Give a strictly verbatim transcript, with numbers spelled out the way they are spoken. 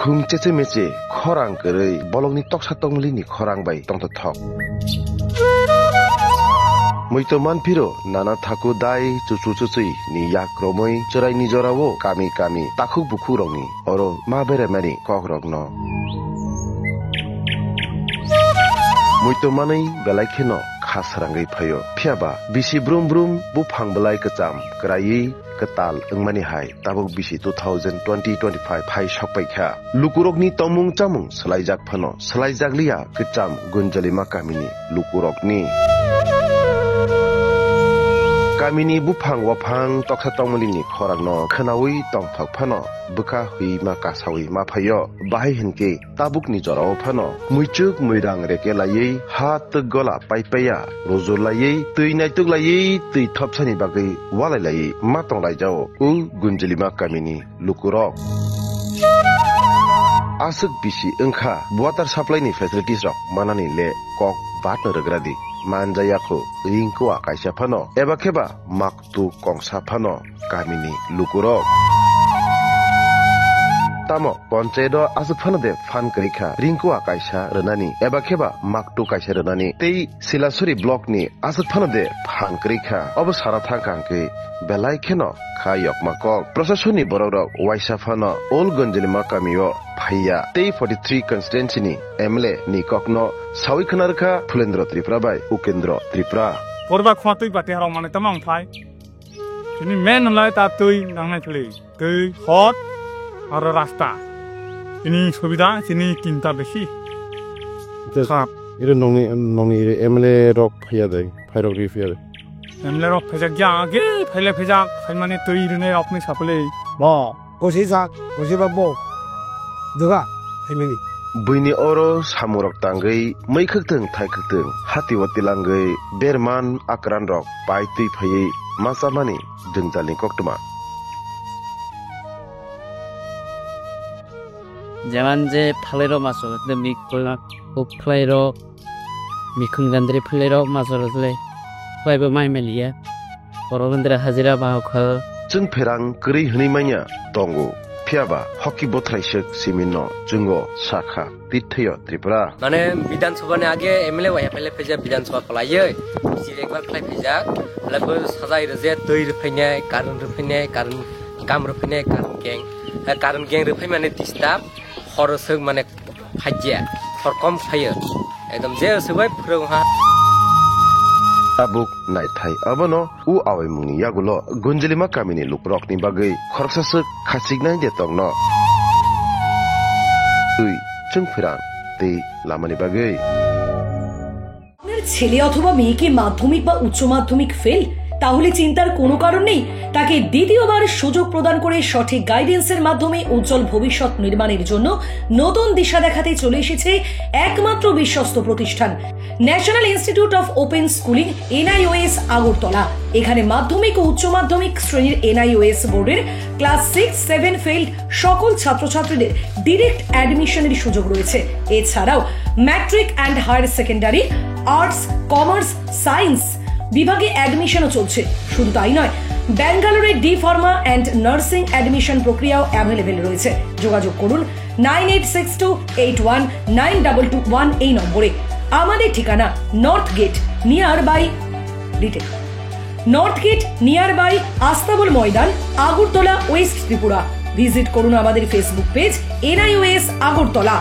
Khung cheche meche khorang kwrwi bolongni toksa tongmilini khorang bai tongthothok. Muito manphiro nana thaku dai chuchu chuchwi ni yak romwi chwraini jorao kami kami takhuk bukhuk rokni oro ma beremani kok rokno. Muito manwi belai kheno kha srangwi phaio. Phiyaba bisi brum brum buphang belai kwcham kwraiwi kwtal wngmani hai tabuk bisi two thousand twenty twenty-five hai sokpai kha. Lukurokni tongmung chamung swlaijak phano swlaijakliya kwcham Gunjalima kamini lukurokni. Kamini buphang waphang toksa tongmilini khorangno khwnawi tongthok phano bwkha hwima kasawi ma phaio. Bahai hinkhe tabukni jorao phano muichuk muirang reke laiwi ha twk gola paipaiya rujur laiwi twi naituk laiwi twi thopsani bagwi walai laiwi ma tonglaijao o Gunjalima kamini lukurok. Aswk bisi wngkha water supply ni facilities rok manani le kok batno rwgradi manjaya kho ringkua kaisa phano eba kheba maktu kongsa phano kamini lukurok. Tamo ponchayat o aswk phano de phan kwrwi kha ringkua kaisa rwnani eba kheba maktu kaisa rwnani tei Silasuri block ni aswk phano de phan kwrwi kha. Obo sana thang kha hwnkhe belai kheno kha yokma kok. Prosasoni borok rok waisa phano Old Gunjalima kamio phaiya tei forty three constituency ni M L A ni kokno sawi khna rwkha Phulendra Tripura bai Ukendra Tripura. Porba khwatwi bati harok manwi tamo wng thai. Chini main hwnlai ta twi nangnai thli. Twi, hot, aro rasta. Chini subida, chini chinta besi. Ite, khap. Ire nongni, nongni ire M L A rok phaiya dai, phairok ri phaiya dai. M L A rok phaijak ya, age phaile phaijak, phaimani twi rine rokni sapole. Bo, kosi sak, kosi ba bo. Doga, phaimani. Buini oro samurok tangwi, mui khwktwng, thai khwktwng, hati o tilangwi, berman, akran rok, pai twi phaiwi, ma chamani, jwngjalni koktwma. Jeman je phalai rok ma chwla khe mik phalai rok, huk phalai rok, mikhung gandri phalai rok ma chwla khe phalai bo mai maliya. Borok wngdra hajira ba hokha. Chwng pherang kwrwi hwnwi manya tongo, phiyaba hoki bothrai swk siminno chwngo sakha. Tithyo Tripura. Mane Bidhan Sabha ni age M L A waya phaile phaijak Bidhan Sabha phalaiwi, sir ekbar khlai phaijak, labo sajai rwje twi rwphainai, current rwphainai, current kam rwphainai, current gang, eh, current gang rwphai mane disturb, hor swk mane phajya, hor kom phaio, ekdom je swbai phwrwng ha. Tabuk naithai abono. O awaimungni yagulo Gunjalima kamini lukurokni bagwi khoroksa swk khachiknai de tongno. Twi, chwng pherang tei lamani bagwi. আপনার ছেলে অথবা মেয়েকে মাধ্যমিক বা উচ্চ মাধ্যমিক ফেল? তাহলে চিন্তার কোনো কারণ নেই। তাকে দ্বিতীয়বার সুযোগ প্রদান করে সঠিক গাইডেন্সের মাধ্যমে উজ্জ্বল ভবিষ্যৎ নির্মাণের জন্য নতুন দিশা দেখাতে চলে এসেছে একমাত্র বিশ্বস্ত প্রতিষ্ঠান national institute of open schooling, NIOS, Agartala. এখানে মাধ্যমিক ও উচ্চ মাধ্যমিক শ্রেণীর এনআইওএস বোর্ডের ক্লাস সিক্স সেভেন ফেইলড সকল ছাত্রছাত্রীদের ডিরেক্ট অ্যাডমিশনের সুযোগ রয়েছে। এছাড়াও matric and higher secondary, arts, commerce, science বিভাগে অ্যাডমিশনও চলছে। শুধু তাই নয়, ব্যাঙ্গালোরে D pharma and nursing admission প্রক্রিয়াও অ্যাভেলেবল রয়েছে। যোগাযোগ করুন nine eight six two eight one nine double two one এই নম্বরে। আমাদের ঠিকানা north gate, near by retail, north gate, near by Astabal Maidan, Agartala, west Tripura. Visit করুন আমাদের ফেসবুক পেজ এনআইওএস আগরতলা।